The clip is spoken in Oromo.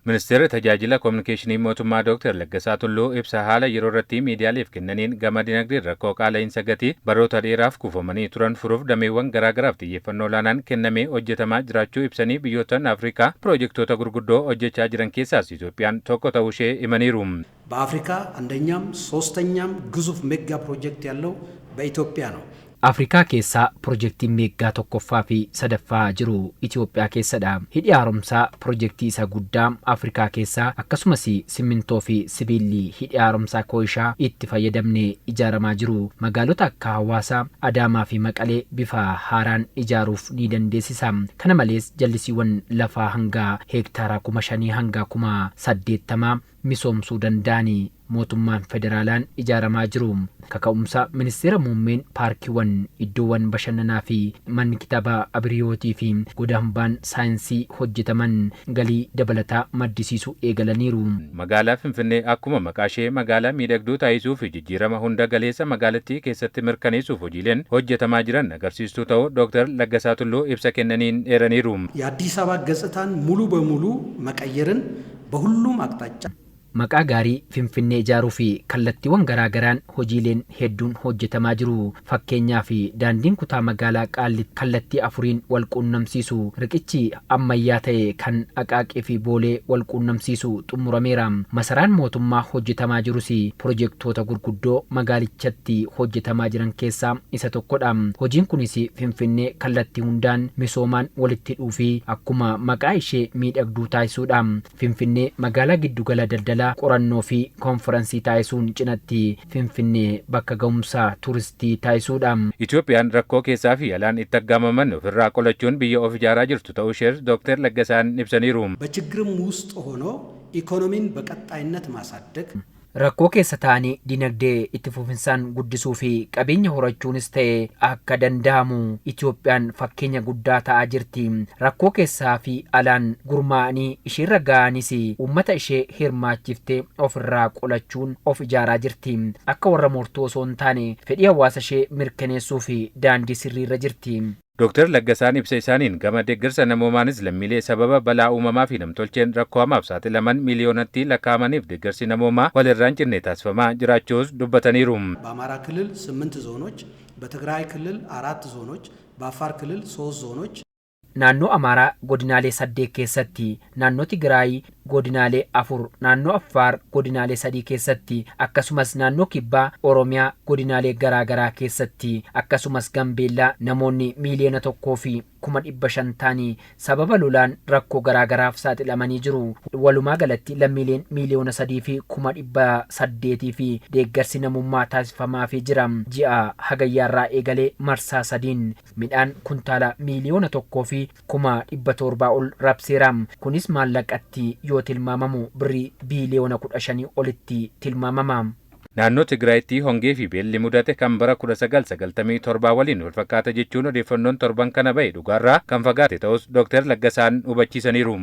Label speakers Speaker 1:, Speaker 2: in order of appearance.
Speaker 1: Ministeerri Tajaajila Kominikeeshinii Mootummaa Dooktar Laggasaa Tulluu ibsa haala yeroo irratti miidiyaaleef kennaniin gama dinagdeen rakkoo qaala'insa gatii baroota dheeraaf kuufamanii turan furuuf dameewwan garaagaraaf xiyyeeffannoo olaanaan kennamee hojjetamaa jiraachuu ibsanii biyyoottan Afrikaa piroojektoota gurguddoo hojjechaa jiran keessaas Itoophiyaan tokko ta'uu ishee himaniiru.
Speaker 2: በአፍሪካ አንደኛም ሶስተኛም ግዙፍ ሜጋ ፕሮጀክት ያለው በኢትዮጵያ ነው።
Speaker 3: Afrikaa keessaa pirojektiin meeggaa tokkoffaa fi sadaffaa jiru Itoophiyaa keessadha. Hidhi haaromsaa pirojektii isa guddaa Afrikaa keessaa akkasumas simmintoo fi sibiilli hidhi haaromsaa Kooyishaa itti fayyadamne ijaaramaa jiru. Magaalota akka Hawaasaa, Adaamaa fi Maqalee bifa haaraan ijaaruuf ni dandeessisa. Kana malees jallisiiwwan lafaa hanga heektaara 5,000 hanga 80,000 misoomsuu danda'ani mootummaan federaalaan ijaaramaa jiru. Kaka'umsa ministeera muummeen paarkiiwwan, iddoowwan bashannanaa fi manni kitaaba Abiriyootii fi godambaan saayinsii hojjetaman galii dabalataa maddisiisuu eegalaniiru.
Speaker 1: Magaalaa Finfinnee akkuma maqaa ishee magaalaa miidhagduu taasisuu fi jijjiirama hunda galeessa magaalattii keessatti mirkaneessuuf hojiileen hojjetamaa jiran agarsiistuu ta'uu Dooktar Laggasaa Tulluu ibsa kennaniin eeraniiru.
Speaker 2: የአዲስ አበባ ገጽታን ሙሉ በሙሉ መቀየርን በሁሉም አቅጣጫ
Speaker 3: Maqaa gaarii Finfinnee ijaaruu fi kallattiiwwan garaagaraan hojiileen hedduun hojjetamaa jiru. Fakkeenyaaf daandiin kutaa magaalaa Qaallitti kallattii afuriin wal quunnamsiisu riqichi ammayyaa ta'e kan Aqaaqii fi Boolee wal quunnamsiisu xumurameera. Masaraan mootummaa hojjetamaa jirus pirojektoota gurguddoo magaalichatti hojjetamaa jiran keessaa isa tokkodha. Hojiin kunis Finfinnee kallattii hundaan misoomaan walitti hidhuu fi akkuma maqaa ishee miidhagduu taasisuudha. Finfinnee magaalaa giddugala daldalaa, qorannoo fi koonferansii taasisuun cinatti Finfinnee bakka ga'umsa turistii taasisuudha.
Speaker 1: Itoophiyaan rakkoo keessaa fi alaan itti aggaamaman ofirraa qolachuun biyya of ijaaraa jirtu ta'uu ishees Dooktar Laggasaan ibsaniiru.
Speaker 2: በችግርም ውስጥ ሆኖ ኢኮኖሚን በቀጣይነት ማሳደግ
Speaker 3: Rakkoo keessa ta'anii dinagdee itti fufinsaan guddisuu fi qabeenya horachuunis ta'e akka danda'amu Itoophiyaan fakkeenya guddaa ta'aa jirti. Rakkoo keessaa fi alaan gurmaa'anii isheerra ga'anis uummata ishee hirmaachiftee ofirraa qolachuun of ijaaraa jirti. Akka warra mortuu osoo hin taane fedhii hawaasa ishee mirkaneessuu fi daandii sirriirra jirti.
Speaker 1: Dooktar Laggasaan ibsa isaaniin gama deeggarsa namoomaanis lammiilee sababa balaa uumamaa fi namtolcheen rakkoo hamaaf saaxilaman miiliyoonatti lakkaa'amaniif deeggarsi namoomaa walirraan cinne taasifamaa jiraachuus dubbataniiru.
Speaker 2: በአማራ ክልል ስምንት ዞኖች፣ በትግራይ ክልል አራት ዞኖች፣ በአፋር ክልል ሶስት ዞኖች
Speaker 3: Naannoo Amaaraa godinaalee saddeet keessatti, naannoo Tigraay godinaalee afur, naannoo Affaar godinaalee sadii keessatti, akkasumas naannoo Kibbaa Oromiyaa godinaalee garaagaraa keessatti, akkasumas Gambeellaa namoonni 1,500,000 ta'anii sababa lolaan rakkoo garaagaraaf saaxilamanii jiru. Walumaa galatti lammiileen 3,800,000 fi deeggarsi namummaa taasifamaafii jira. Ji'a Hagayyaarraa eegalee marsaa sadiin midhaan kuntaala 1,700,000 ol rabseera. Kunis maallaqatti yoo tilmaamamu birrii biiliyoona 15 olitti tilmaamama.
Speaker 1: Naannoo Tigraayitti hongee fi beelli mudate kan bara 1997 waliin walfakkaata jechuun odeeffannoon torban kana bahe dhugaarraa kan fagaate ta'us Dooktar Laggasaan hubachiisaniiru.